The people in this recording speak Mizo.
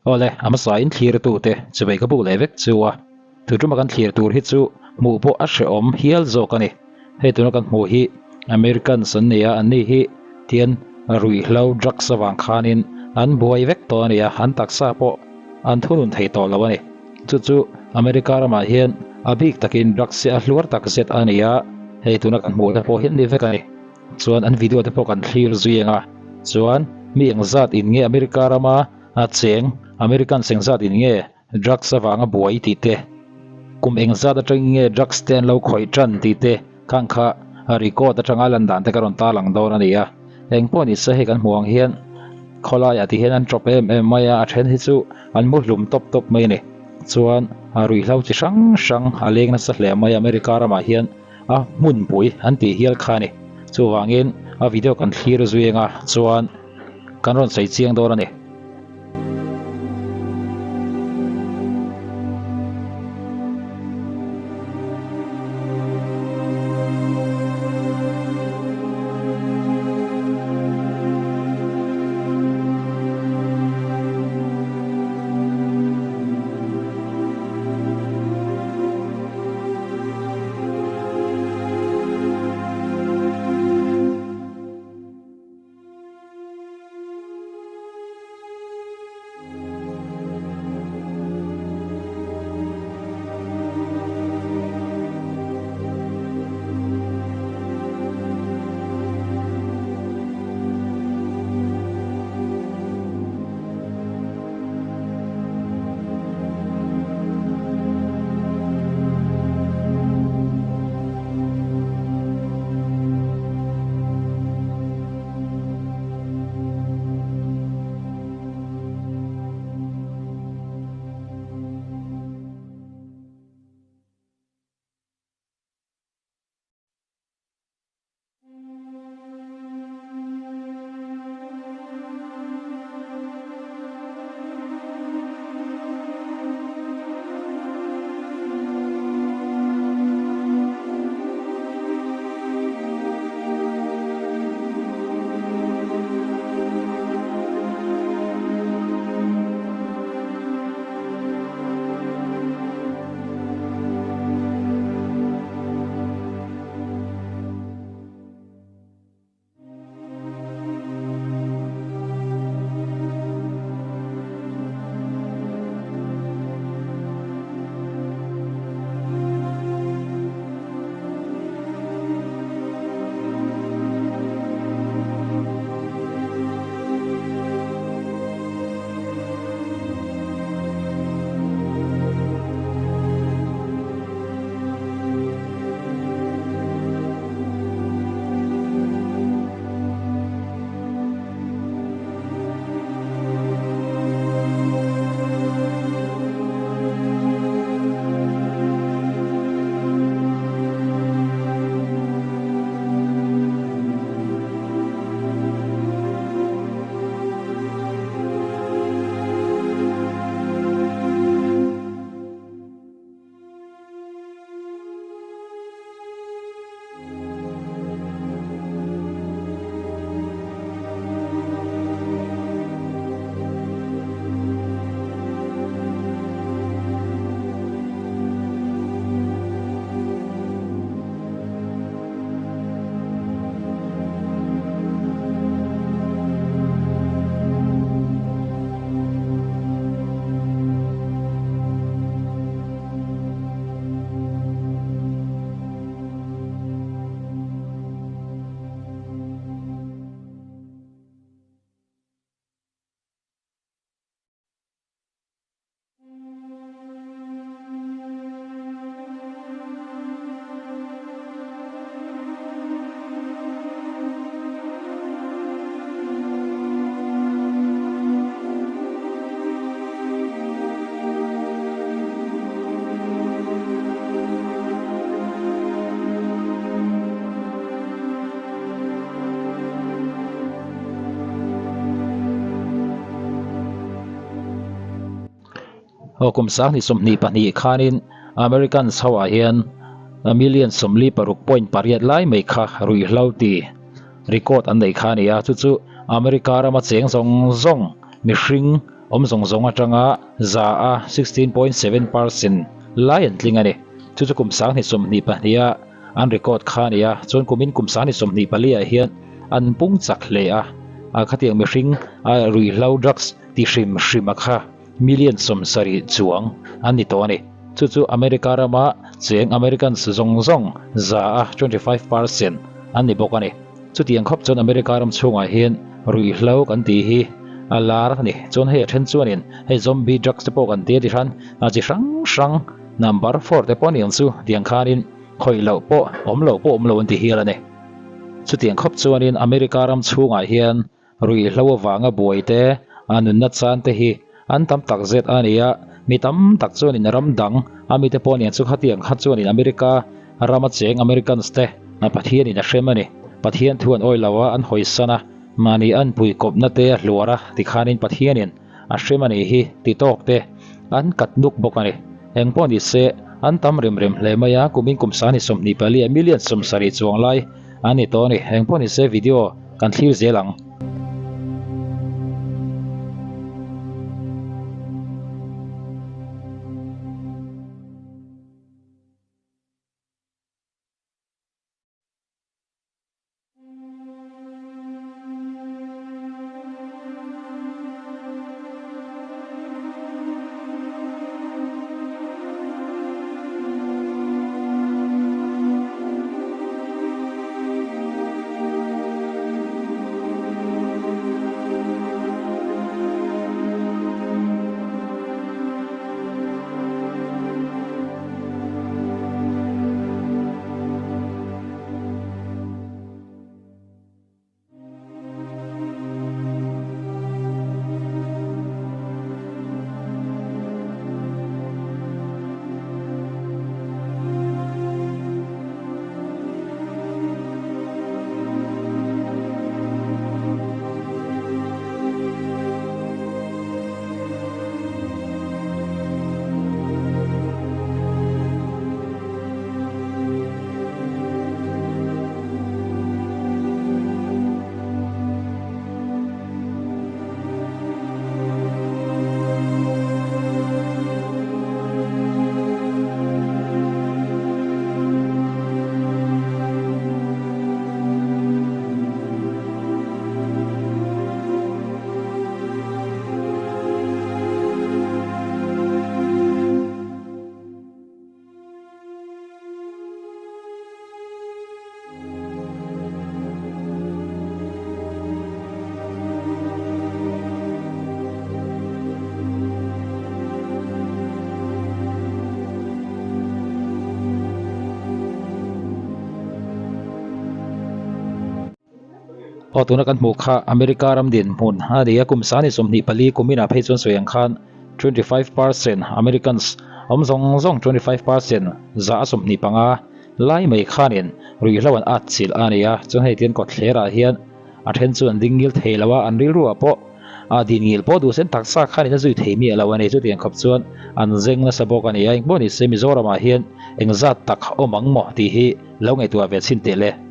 Awle, a hmasain thlirtute chuvei ka buk leh vek chu a. Tutuma kan thlir tur hi chu hmuh pawh a hrehawm hial zawk a ni. Hei tuna kan hmuh hi Americans an ni a, anni hi tian ruihhlo drugs avang khanin an buai vek tawh a ni a, an taksa pawh an thunun thei tawh lo a ni. Chu chu America ramah hian a bik takin drugs hi a hluar tak zet a ni a, hei tuna kan hmuh te pawh hi an ni vek a ni. Chuan an video te pawh kan thlir zui ang a, chuan mi engzat in nge America rama cheng Americans engzat in nge Drugs avanga buai tih te, kum engzat atangin nge drugs te an lo khawih tan tih te khang kha record atanga lan dan te ka rawn tarlang dawn a ni a. Engpawh ni se hei kan hmuh ang hian khawlaiah ti hian an tawp em em mai a, a then hi chu an mu hlum tawp tawp mai a ni. Chuan ruihhlo chi hrang hrang a leng nasa hle mai a, America ramah hian a hmunpui an tih hial kha a ni. Chuvangin a video kan thlir zui anga chuan kan rawn sawi chiang dawn a ni. Aw kum sang ni 22 khanin Americans ho ah hian million 46.8 lai mai kha ruihhlo ti record an nei kha a ni a, chu chu America rama cheng zawng zawng mihring. awm zawng zawng atanga 100 a 16.7 percent lai an tling a ni. Chu chu kum 2022 a an record kha a ni a, chuan kumin kum 2024 ah hian an pung chak hle a, a khatiang mihring a ruihhlo drugs ti hrim hrim a kha million 70 chuang an ni tawh a ni. Chu chu America rama cheng Americans zawng zawng 100 a 25 percent an ni bawk a ni. Chutiang khawp chuan America ram chhungah hian ruihhlo kan tih hi a lar a ni. Chuan hei a then chuanin hei zombie drugs te pawh kan ti a ti hran a chi hrang hrang number four te pawh a ni ang chu tiang khanin khawih loh pawh awm loh pawh awm lo an ti hial a ni. Chutiang khawp chuanin America ram chhungah hian Ruihhlo avanga buai te, a nunna chan te hi an tam tak zet a ni a, mi tam tak chuanin ram dang a mite pawh nen chu khatiang kha chuanin America rama cheng Americans te Pathianin a hrem a ni. Pathian thu an awih lo a, an hawisan a, mahni an pui kawpna te a hluar a, tikhanin Pathianin a hrem a nih hi ti tawk te an kat nuk bawk a ni. Eng pawh ni se, an tam rem rem hle mai a, kumin kum sani 24 ah million 70 chuang lai a ni tawh a ni. Eng pawh ni se video kan thlir zel ang. Aw tuna kan hmuh kha America ram dinhmun a ni a, kum sani 24 kuminah phei chuan sawi ang khan 25% Americans awm zawng zawng 25% za a 25 lai mai khanin ruihhlo an at chilh a ni a, chuan hei tian kawtthlerah hian a then chu an ding ngil thei lo a, an rilruah pawh a din ngil pawh duh sen taksa khanin a zui thei miah lo a ni, chutiang khawp chuan an zeng nasa bawk a ni a, engpawh ni se Mizoramah hian engzat tak awm ang maw tih hi lo ngaihtuah ve chhin teh le.